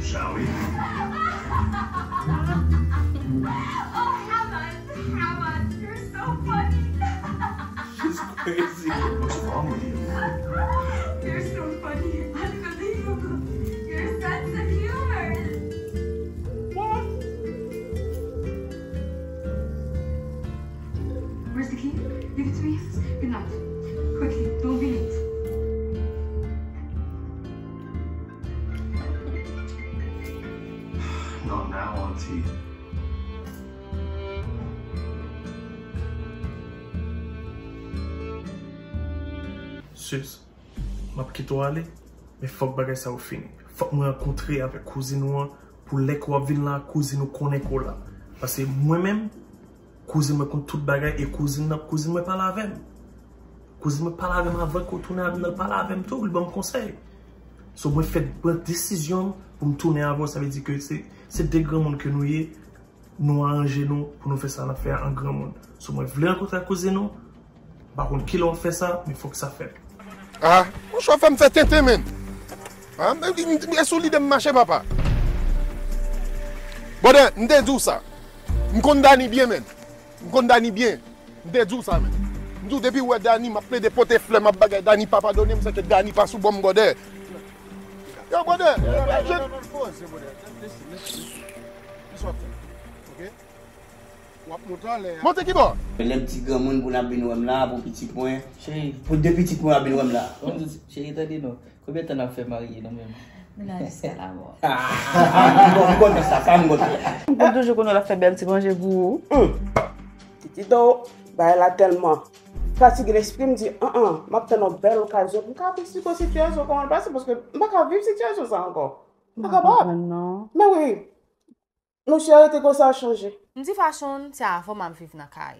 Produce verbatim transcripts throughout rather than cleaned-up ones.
Shall we? Oh, Howard, Howard, you're so funny. She's crazy. What's wrong with you? You're so funny. Unbelievable. Your sense of humor. What? Where's the key? Give it to me. Good night. Quickly, don't be late. Not now, Auntie. Sis, m ap kite w ale, men fòk bagay sa yo fini. Fòk mwen rankontre avèk kouzin ou an, pou lè ke w ap vin la, kouzin ou konnen ke w la. Paske mwen menm, kouzin mwen konn tout bagay, e kouzin nan, kouzin mwen pale avè m. Kouzin mwen pale avè m avan ke w tounen al pale avè m tou, li ban m konsèy. So, mwen fèk pran desizyon m pou m tounen avè w, sa vle di ke se, se de granmoun ke nou ye, nou aranje nou pou nou fè sa n ap fè a an granmoun. So, mwen vle rankontre ak kouzin nou, m pa konn kilè w ap fè sa, men fòk sa fèt. Ah, monchè, w fè m fè tenten, menn. Ah, men, men, men, e sou lide m mache, papa. Brother, m te di w sa. M konn Dani byen, menn. M konn Dani byen. M te di w sa, menn. M di w, depi w wè Dani, m ap plede pote flè, m ap bagay, Dani pa padone m, sèke Dani pa sou bò m, brother. Yo, brother, je... Monte ki bò? Monte ki bò? Lè m ti granmoun pou n ap vin wè m la, pou pitit mwen. Cheri. Pou de pitit mwen ap vin wè m la. Cheri, tande non. Konbyen tan n ap fè marye nou menm? Nou la jiska lamò. Ah, m konn, m konn sa, sa m konn. M konn toujou konnen l ap fè bèl ti manje pou ou. Titito, bagay la tèlman fatige lespri m, di, an, an, m ap tann yon bèl okazyon pou m ka eksplike w sitiyasyon kòman l pase, paske m pa ka viv sitiyasyon sa ankò. M pa kapab. Non. Men wi, mesye, rete konsa, chanje. M di Fashion, se avè w m ap viv nan kay.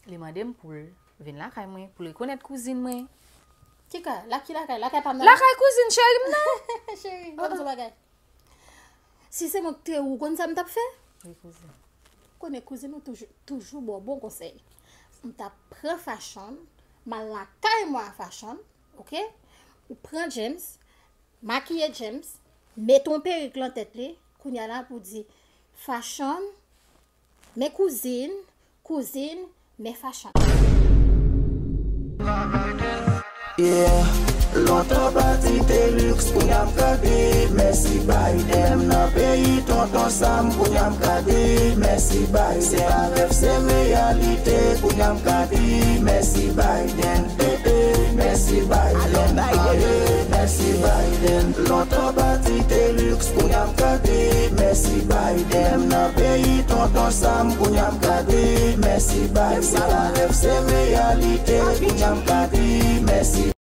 Li mande m pou l vin lakay mwen, pou l rekonèt kouzin mwen. Ki kay? La ki lakay? Lakay pa m nan? Lakay kouzin cheri m nan. Cheri, ban m di w bagay. Si se mwen ki te ou, konn sa m t ap fè? Wi, kouzin. Konnen kouzin ou toujou, toujou ba w bon konsèy. M t ap pran Fashion, m al lakay mwen a Fashion, oke? Ou pran James, makiye James, mete yon perik lan tèt li, kounye a la pou di, Fashion, men kouzin, kouzin, men Fashion. Yeah. Lontan pati te luks, kounye a m ka di mèsi Biden. Nan peyi tonton Sam, kounye a m ka di mèsi Biden. Se pa rèv, se reyalite, kounye a m ka di mèsi Biden. Mèsi Biden, aye, mèsi Biden. Lontan pati te luks, kounye a m ka di mèsi Biden. Nan peyi tonton Sam, kounye a m ka di mèsi Biden. Se pa rèv, se reyalite, kounye a m ka di mèsi.